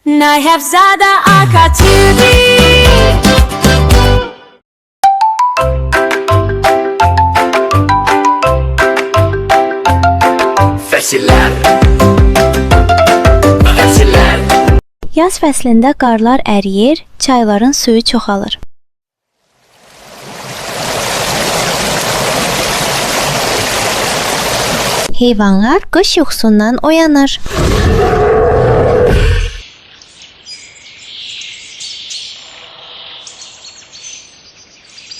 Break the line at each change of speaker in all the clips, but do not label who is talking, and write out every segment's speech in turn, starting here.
Nayabzada Akatürk.
Fəsilər. Fəsilər.
Yaz fəslində qarlar əriyir, çayların suyu çoxalır. Heyvanlar qış yuxusundan oyanır.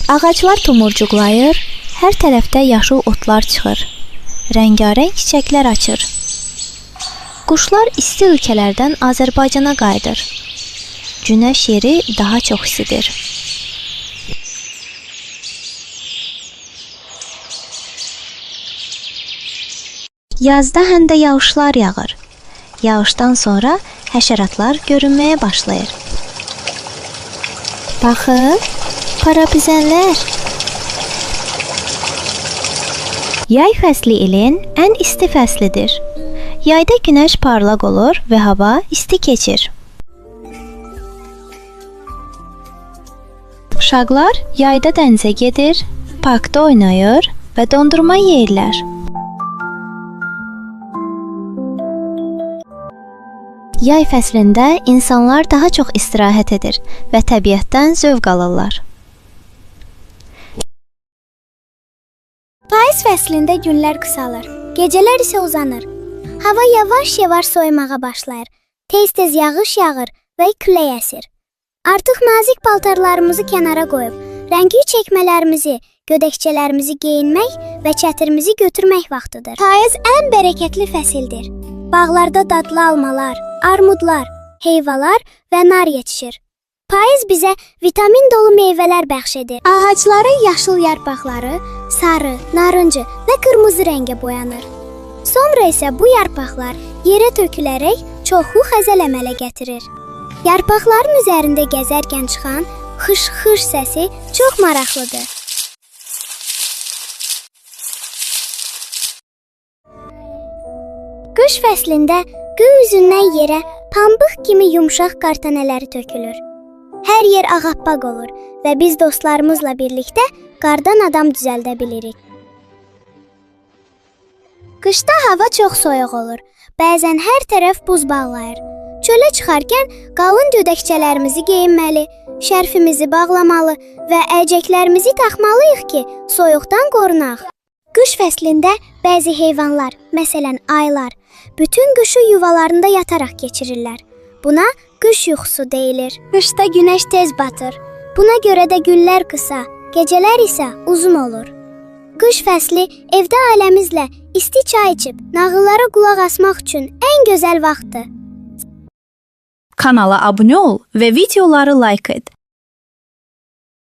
Ağaclar tumurcuqlayır, hər tərəfdə yaşıl otlar çıxır. Rəngarəng çiçəklər açır. Quşlar isti ölkələrdən Azərbaycana qayıdır. Günəş yeri daha çox isidir. Yazda həm də yağışlar yağır. Yağışdan sonra həşəratlar görünməyə başlayır. Baxın, parabizənlər. Yay fəsli ilin ən isti fəslidir. Yayda günəş parlaq olur və hava isti keçir. Uşaqlar yayda dənizə gedir, parkda oynayır və dondurma yeyirlər. Yay fəslində insanlar daha çox istirahət edir və təbiətdən zövq alırlar.
Payız fəslində günlər qısalır, gecələr isə uzanır. Hava yavaş-yavaş soyumağa başlayır. Tez-tez yağış yağır və külək əsir. Artıq nazik paltarlarımızı kənara qoyub, rəngli çəkmələrimizi, gödəkçələrimizi geyinmək və çətirimizi götürmək vaxtıdır. Payız ən bərəkətli fəsildir. Bağlarda dadlı almalar, armudlar, heyvalar və nar yetişir. Payız bizə vitamin dolu meyvələr bəxş edir. Ağacların yaşıl yarpaqları sarı, narıncı və qırmızı rəngə boyanır. Sonra isə bu yarpaqlar yerə tökülərək çoxlu xəzəl əmələ gətirir. Yarpaqların üzərində gəzərkən çıxan xış-xış səsi çox maraqlıdır. Qış fəslində göy üzündən yerə pambıq kimi yumşaq qar dənələri tökülür. Hər yer ağappaq olur və biz dostlarımızla birlikdə qardan adam düzəldə bilirik. Qışda hava çox soyuq olur. Bəzən hər tərəf buz bağlayır. Çölə çıxarkən qalın gödəkçələrimizi geyinməli, şərfimizi bağlamalı və əlcəklərimizi taxmalıyıq ki, soyuqdan qorunaq. Qış fəslində bəzi heyvanlar, məsələn ayılar, bütün qışı yuvalarında yataraq keçirirlər. Buna qış yuxusu deyilir. Qışda günəş tez batır. Buna görə də günlər qısa, gecələr isə uzun olur. Qış fəsli evdə ailəmizlə isti çay içib nağıllara qulaq asmaq üçün ən gözəl vaxtdır.
Kanala abone ol ve videoları like et.